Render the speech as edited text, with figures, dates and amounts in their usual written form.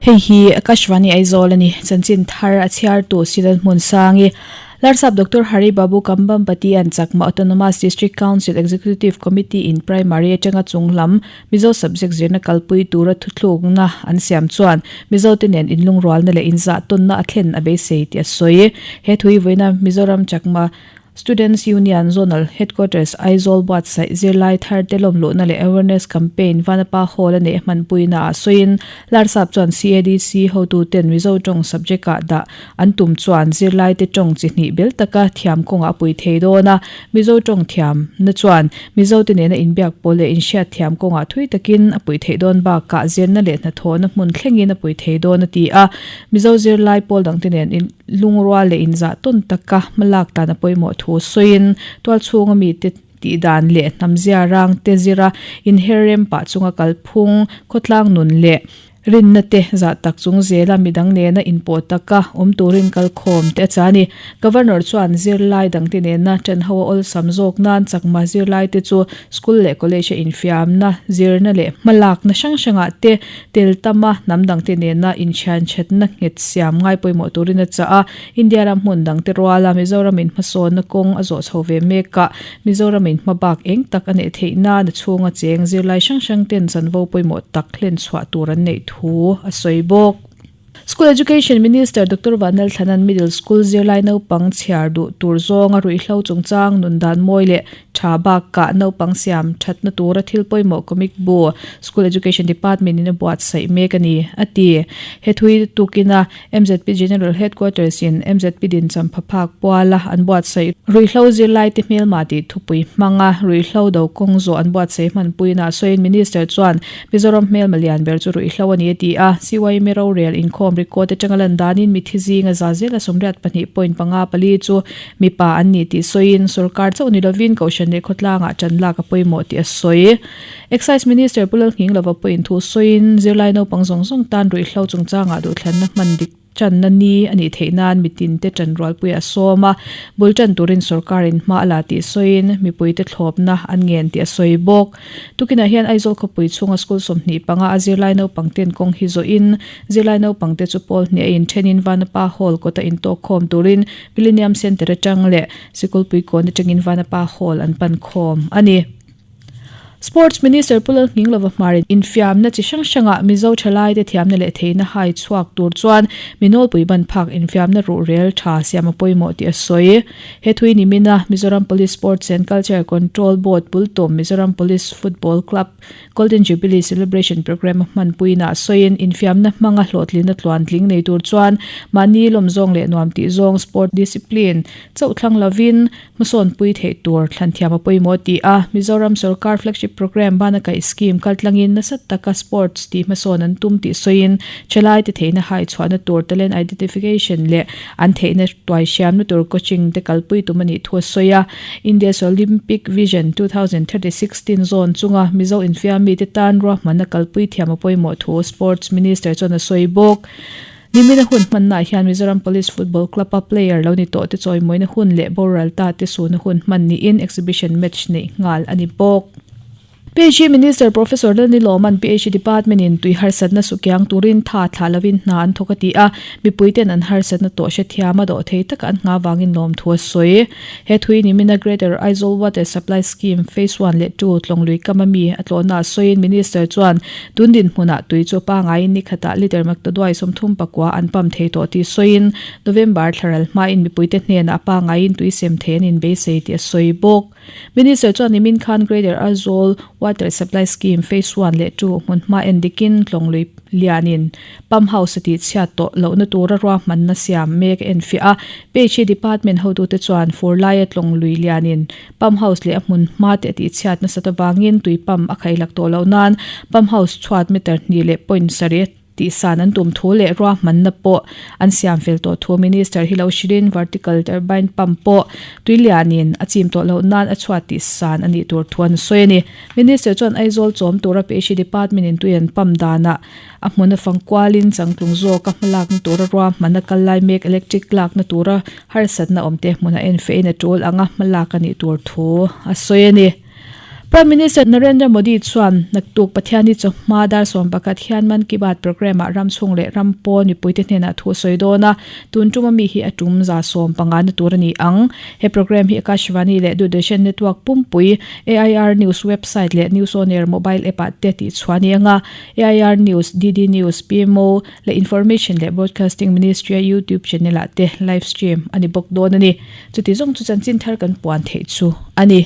Hei hi Akashvani Aizawl a ni. Chanchin thar a chhiartu Silan Hmunsangi, Larsap Doctor Hari Babu Kambhampati-a'n Chakma Autonomous District Council Executive Committee in Primary atanga chunglam Mizo subject zirna kalpui tura thuthlukna an siam chuan Mizote nen inlungrualna leh inzahtawnna a thlen a beisei tih a sawi. He thui vawiina Mizoram Chakma Students Union Zonal Headquarters Aizawl buatsaih zirlai thar te lawmluhna leh Awareness Campaign Vanapa Hall a neih hmanpuina ah sawiin Larsap chuan CADC hotuten Mizo tawng subject ah dah an tum chuan zirlai te tawng chi hnih bel taka thiam kawngah a pui thei dawn a, Mizo tawng thiam na chuan Mizo te nena inbiak pawl leh inhriat thiam kawngah thui takin a pui theih dawn bakah zirna leh hnathawhna hmun thlengin a pui thei dawn a ti a, Mizo zirlai pawl dangte nen in. Lungrual leh inzah tawn taka hmalak dan a pawimawh thu sawiin tualchhunga mite tih dan leh hnamzia rang te zira inher rem pah chunga kalphung, khawtlang nun leh rinna te zah tak chung zela midang nena inpawh taka awm turin kalkhawm te a cha a ni. Governor chuan zirlai dangte nena ṭanho a awlsam zawk nan chakma zirlai te chu school leh college a infiamna, zirna leh hmalakna hrang hrangah te Tel tama hnam dangte nena inthianthatna nghet siam ngai pawimawh turin a chah a, India ram hmun dangte ruala Mizoramin hmasawnna kawng a zawh chho ve mek a, Mizoramin hmabak eng tak a neih theih nan a chhunga cheng zirlai hrang hrang ten chanvo pawimawh tak hlen chhuah tur an neih thu a sawi bawk. School Education Minister Doctor Vanlalthlana'n Middle School zirlai naupang chhiar duh tur zawnga ruihhlo chungchang nun dan mawi leh tha bakah naupang siam thatna tura thil pawimawh comic bu School Education Department in a buatsaih mek a ni, a ti. He thui tukina MZP General Headquarters in MZP dincham phaphak puala an buatsaih ruihhlo zirlaite hmelma tih thupui hmanga ruihhlo do kawng zawh an buatsaih hmanpuina sawiin Minister chuan Mizoram hmelma lian ber chu ruihhlo a ni a ti a, CYMA rorel inkhawm record atanga lan danin mithi zinga za zela 82.54 chu mipa an ni tih sawiin sorkar chauh ni lovin Kohhran leh khawtlangah tan lak a pawimawh tih a sawi. Excise Minister Pu Lalnghinglova pawhin thu sawiin zirlai naupang zawng zawng tan ruihhlo chungchangah duhthlanna hman dik Channa ni a nih theih nan mitinte ṭanrualpui a sawm a, bul ṭan turin sorkarin hma a la tih sawiin mipuite thlawpna an ngen tih a sawi bawk. Tukinah hian Aizawl khawpui chhunga school 25 a zirlai naupangten kawng hi zawhin zirlai naupangte chu pawl hnih a inthenin Vanapa Hall kawta intawkkhawm turin Millennium Centre atang leh Sikulpui kawn atangin Vanapa Hall an pan khawm a ni. Sports Minister Pu Lalnghinglova Hmarin infiamna chi hrang hrangah Mizo thalaite thiamna leh theihna hai chhuak tur chuan mi nawlpui ban phak infiamna ruhrel tha siam a pawimawh tih a sawi. He thui nimina Mizoram Police Sports and Culture Control Board bultum Mizoram Police Football Club Golden Jubilee Celebration Programme a hmanpuina sawiin infiamna hmanga hlawhtlinna tluantling nei tur chuan mahni lawmzawng leh nuam tih zawng sport discipline chauh thlang lovin Hmasawnpui theih tur thlan thiam a pawimawh tih a, Mizoram sorkar flagship programme bana kaih scheme kaltlangin nasa taka sports tih hmasawn an tum tih sawiin thalaite theihna hai chhuahna tur talent identification leh an theihna tuai hriamna tur coaching te kalpui tum a nih thu a sawi a. India's Olympic Vision 2036 tin zawn chunga Mizo infiam mite tan ruahmanna kalpui thiam a pawimawh thu Sports Minister chuan a sawi bawk. Nimina hun hmannaah hian Mizoram Police Football Club-a player lo ni tawh te chawimawina hun leh boral ta te suna hun hman niin exhibition match neih nghal a ni bawk. PHE Minister Professor Lalni Lawman PHE Department-in tui harsatna sukiang turin tha thlah lovin hna an thawk a ti a, mipuiten an harsatna tawh hrethiam a dawh thei taka an nghah vangin lawmthu a sawi. He thui nimina Greater Aizawl Water Supply Scheme Phase One leh Two Tlawnglui kama mi a tlawhnaah sawiin Minister chuan Tun dinhmunah tui chu pangaiin ni khatah litre maktaduai 39 an pump thei tawh tih sawiin November thlaral hmain mipuite hnenah pangaiin tui sem thei an inbeisei tih a sawi bawk. Minister chuan nimin khan Greater Aizawl Water Supply Scheme Phase One leh Two hmun hma en dikin Tlawnglui lianin Pump house a tihchhiat tawh lohna tura ruahmanna siam mek a enfiah a. PHE Department hotute chuan fur laia Tlawnglui lianin Pump house leh a hmun hma te a tihchhiat nasat avangin tui pump a khailak tawh loh nan pump house chhuat meter hnih leh point sarih tihsan an tum thu leh ruahmanna pawh an siam fel tawh thu Minister hi lo hrilhin vertical turbine pump pawh tui lianin a chim tawh loh nan a chhuat tihsan a nih tur thu an sawi a ni. Minister chuan Aizawl chawm tura Peshi Department in tui an pump danah A hmun a fang kualin changtlung zawka hmalakna tura ruahman a kal lai mek electric lakna tura harsatna awmte hmunah en fehin a tul anga hmalak a nih tur thu a sawi a ni. Prime Minister Narendra Modi chuan naktuk Pathianni chawhma dar 11 hian Mann Ki Baat programme-ah ram chhung leh ram pawn mipuite hnenah thu a sawi dawn a, tun tuma mi hi a tum 150 na tur a ni ang. He programme hi Akashvani leh Doordarshan network pumpui, AIR News website leh News On Air mobile app-ah te tihchhuah a ni ang a, AIR News, DD News, PMO leh Information leh Broadcasting Ministry-a YouTube channel-ah te live stream a ni bawk dawn a ni. Chuti zawng chu chanchin thar kan puan theih chu a ni.